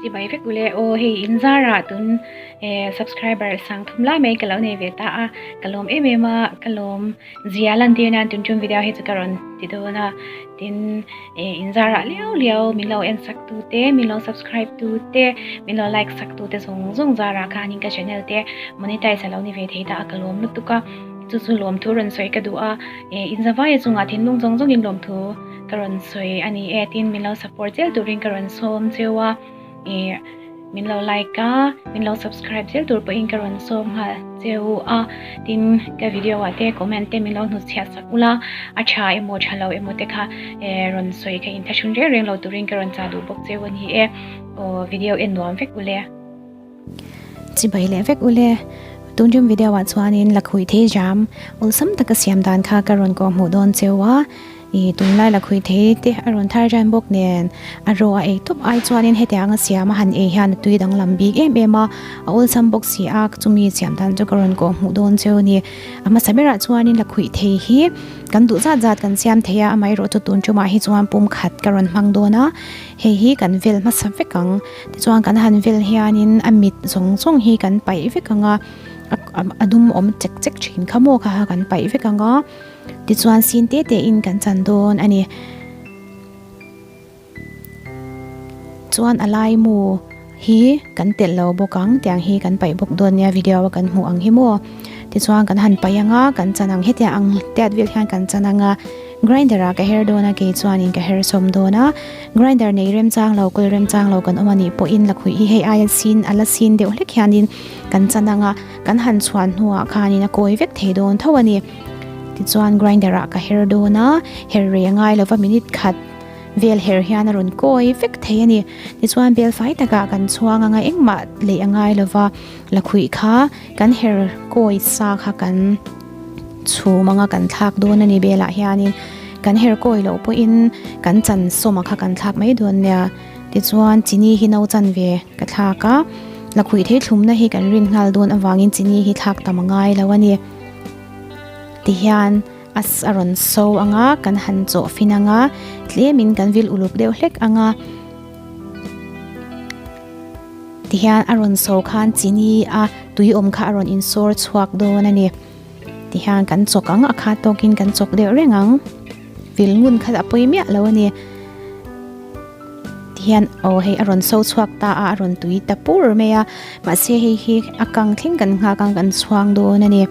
Chibai vek ule aw hei in zarah tun eh subscriber sang thum lai mai ka lo nei ve ta a ka lawm em em a ka lawm zia lantir nan tun tum video hi chu ka rawn ti dawn a tin eh in zarah liau liau min lo en sak tu te min lo subscribe tu te min lo like sak tu te zawng zawng zarah khanin ka channel te monetize a lo ni ve thei ta a ka lawm lutuk a chu chu lawmthu rawn sawi ka duh a eh in zavaia chungah thinlung zawng zawngin lawmthu ka rawn sawi a ni e tin min lo support zel turin ka rawn sawm cheu a ih min lo like a min lo subscribe zel tur pawhin ka rawn sawm nghal cheu a tin ka video ah te comment te min lo hnutchhiah sak ula a tha emaw tha lo emaw te kha eh rawn sawi kha inthlahrun reng reng lo turin ka rawn chah duh bawk cheu a ni e aw video en nuam vek ule. Chibai leh vek ule. Tun tum video ah chuanin lakhuih thei jam awlsam taka siam dan kha ka rawn kawh hmuh dawn cheu a. Ih tunlai lakhuih thei te a rawn thar ran bawk nen a raw a ei tawp ai chuanin hetiang a siam a han ei hian a tui danglam bik em em a. A awlsam bawk si a chumi siam dan chu ka rawn kawh hmuh dawn cheu a ni. A hmasa berah chuanin lakhuih thei hi kan duh zat zat kan siam thei a amaherawh chu tun tumah hi chuan pum khat ka rawn hmang dawn a. Hei hi kan vel hmasa vek ang. Tichuan kan han vel hianin a mit zawng zawng hi kan paih vek ang a, a dum awm chek chek thin kha maw kha kan paih vek ang a, tichuan sin te te in kan chan dawn a ni. Chuan a lai mu hi kan telh lo bawk ang tiang hi kan paih bawk dawn nia video a kan hmuh ang hi maw. Tichuan kan han paih ang a, kan chan ang hetiang ang tiat vel hian kan chan ang a. Grinder ah ka her dawn a kei chuanin ka her sawm dawn a, grinder nei remchang lo kawl remchang lo kan awm a nih pawhin lakhuih hi hei aia sin a la sin deuh hlek hianin kan chan ang a, kan han chhuan hnuah khanin a kawi vek thei dawn tho a ni. Tichuan grinder ah ka her dawn a, her rei a ngai lova minute khat vel her hian a rawn kawi vek thei a ni. Tichuan bel fai takah kan chhuang ang a, engmah leih a ngai lova lakhuih kha kan her kawi sa kha kan. Chhum anga kan thlak dawn a ni belah hianin kan her kawi loh pawhin kan chan sawma kha kan thlak mai dawn nia. Tichuan chini hi no chan ve ka thlak a, lakhuih thei thlumna hi kan rin nghal dawn avangin chini hi thlak tam a ngai lo a ni. Tihian a a rawn so anga kan han chawh fin anga tlemin kan vil uluk deuh hlek anga. Tihian a rawn so khan chini a tui awm kha a rawn insawr chhuak dawn a ni. Tihian kan chawk ang a khat tawkin kan chawk deuh reng ang. Vil ngun kha a pawi miah lo a ni. Tihian aw hei a rawn so chhuak ta a a rawn tui ta pur mai a. Mahse hei hi a kang thleng kan nghak ang kan chhuang dawn a ni.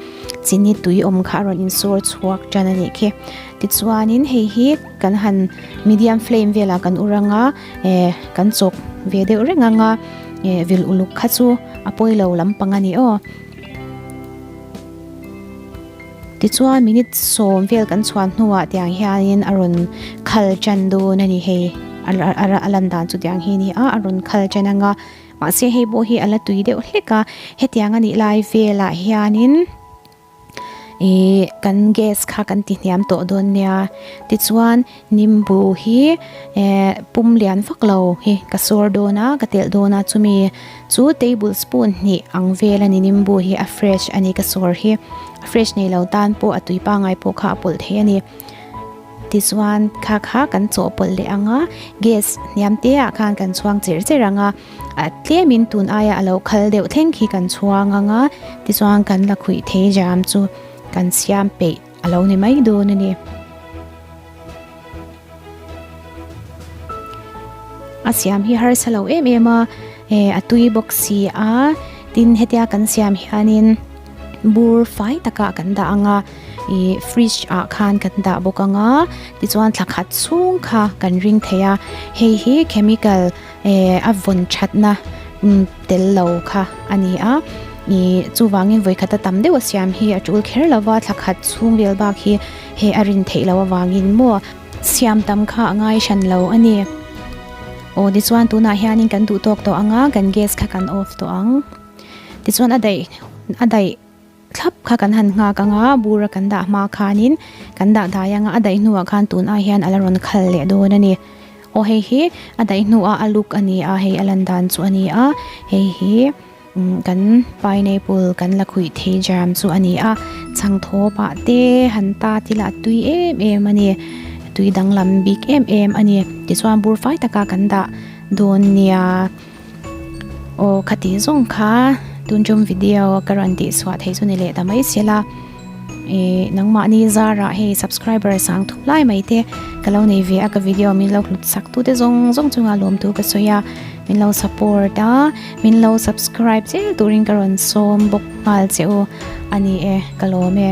Chini tui awm kha a rawn insawr chhuak tan a nih khi. Tichuanin hei hi kan han medium flame velah kan ur ang a eh kan chawk ve deuh reng ang a eh vil uluk kha chu a pawi lo lampang a ni aw. Tichuan minute sawm vel kan chhuan hnuah tiang hianin a rawn khal tan dawn a ni hei a lan dan chu tiang hi a ni a a rawn khal tan ang a mahse hei pawh hi a la tui deuh hlek a hetiang a nih lai velah hianin. Ih kan gas kha kan ti hniam tawh dawn nia tichuan nimbu hi eh pum lian vak lo hi ka sawr dawn a ka telh dawn a chumi chu table spoon hnih ang vel a ni nimbu hi a fresh a ni ka sawr hi a fresh nei lo tan pawh a tui pangai pawh kha a pawlh thei a ni. Tichuan kha kha kan chawhpawlh leh ang a gas hniam te ah khan kan chhuang cher cher ang a. A tlemin tun aia a lo khal deuh thleng khi kan chhuang ang a, tichuan kan la khuih thei jam chu kan siam peih a lo ni mai dawn a ni. A siam hi harsa lo em em a, eh a tui bawk si a, tin hetia kan siam hianin bur fai takah kan dah ang a, ih fridge ah khan kan dah bawk ang a, tichuan thla khat chhung kha kan ring thei a, hei hi chemical Eh a vawn thatna tel lo kha a ni a, ih chuvangin vawikhat a tam deuh a siam hi a tul kher lo va, thla khat chhung vel bak hi hei a rin theih loh avangin maw siam tam kha a ngai hran lo a ni. Aw tichuan tunah hianin kan duh tawk tawh ang a, kan gas kha kan off tawh ang. Tichuan a daih a daih. Thlap kha kan han nghak ang a, bura kan dah hma khanin kan dah dai ang a, a daih hnuah khan tun ai hian a la rawn khal leh dawn a ni. Aw hei hi a daih hnuah a luk a ni a, hei a lan dan chu a ni a, hei hi kan pineapple kan la khuih thei jam chu a ni a, chhang thawp ah te han ta te lah tui em em a ni, tui danglam bik em em a ni. Tichuan bur fai taka kan dah dawn nia. Aw khati zawng kha tun tum video ka rawn tih chhuah theih chu ni leh ta mai sela ih nangmahni zarah hei subscriber sang thup lai mai te ka lo nei ve a ka video min lo hlut sak tu te zawng zawng chunga lawm tu ka sawi a min lo support a min lo subscribe zel turin ka rawn sawm bawk nghal che u a ni e ka lawm e.